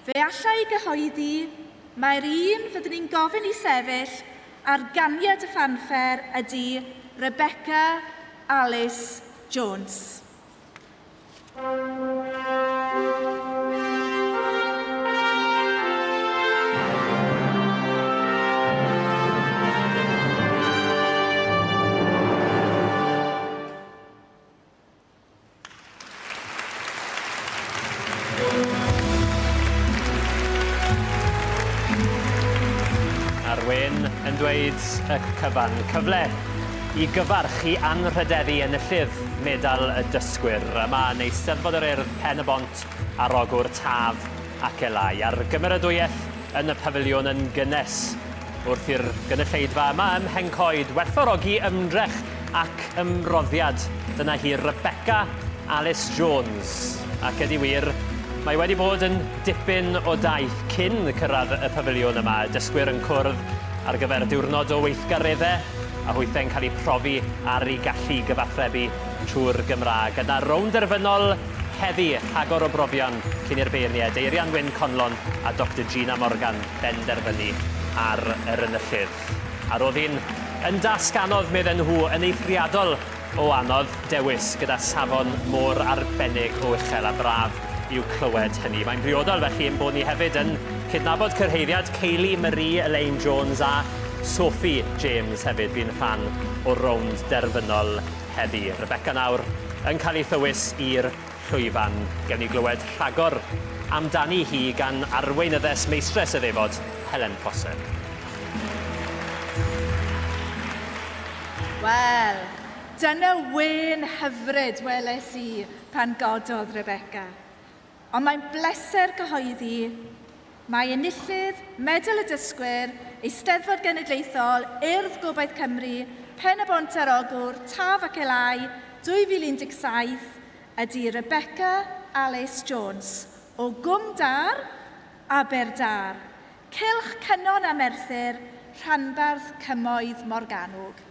Fe alla i gyhoeddi mae'r un fyddwn ni'n gofyn i sefyll ar ganiad y ffanffer ydy Rebecca Alice Jones. Arwen yn dweud y cyfan. Cyfle i gyfarch i anrhydeddu enillydd medal y dysgwyr. Yma yn Eisteddfod yr Urdd Pen y Bont ar Ogwr Taf ac Elai. A'r gymeradwyaeth yn y pafiliwn yn gynnes wrth i'r gynulleidfa yma ym Mhencoed werthfawrogi ymdrech ac ymroddiad. Dyna hi Rebecca Alice Jones. Ac ydi wir, mae wedi bod yn dipyn o daith cyn cyrraedd y pafiliwn yma. Y dysgwyr yn cwrdd ar gyfer diwrnod o weithgareddau a hwythau'n cael eu profi ar ei gallu gyfathrebu trwy'r Gymraeg. Yna rownd derfynol heddi, rhagor o brofion cyn i'r beirniaid, Eirian Wyn Conlon a Dr Gina Morgan benderfynu ar yr enillydd. A roedd hi'n yn dasg anodd, medden nhw, yn eithriadol o anodd dewis gyda safon mor arbennig o uchel a braf i'w clywed hynny. Mae'n briodol felly ein bod ni hefyd yn cydnabod cyrhaeddiad Kaylee Marie Elaine Jones a Sophie James hefyd bu'n rhan o'r rownd derfynol heddi. Rebecca nawr yn cael ei thywys i'r llwyfan. Gewn ni glywed rhagor amdani hi gan arweinyddes meistres y ddefod, Helen Prosser. Wel, dyna wên hyfryd weles i pan gododd Rebecca. Ond mae'n bleser cyhoeddi mae enillydd Medal y Dysgwyr, Eisteddfod Genedlaethol, Urdd Gobaith Cymru, Pen y Bont ar Ogwr, Taf ac Elai, 2017 ydy Rebecca Alice Jones o Gwm Dâr, Aberdâr, Cylch Cynon a Merthyr, Rhanbarth Cymoedd Morgannwg.